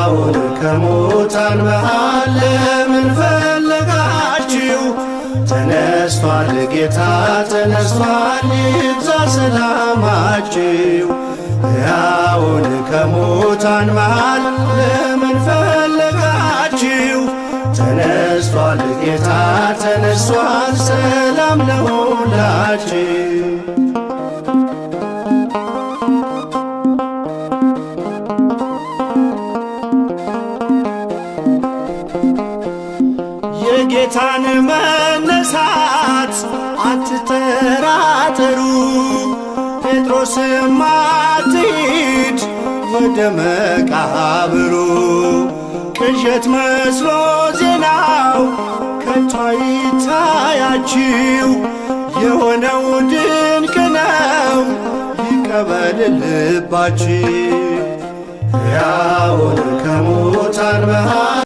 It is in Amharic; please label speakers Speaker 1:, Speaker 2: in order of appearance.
Speaker 1: ሕያውን ከሙታን መሃል ለምን ፈለጋችሁ? ተነስቷል ጌታ ተነስቷል፣ ይብዛ ሰላማችሁ። ሕያውን ከሙታን መሃል ለምን ፈለጋችሁ? ተነስቷል ጌታ ተነስቷል፣ ሰላም ለሁላችሁ። የጌታን መነሳት አትጠራጠሩ፣ ጴጥሮስም አትሂድ ወደ መቃብሩ። ቅዠት መስሎ ዜናው ከቶ አይታያችሁ፣ የሆነው ድንቅ ነው፣ ይቀበል ልባችሁ። ሕያውን ከሙታን መሃል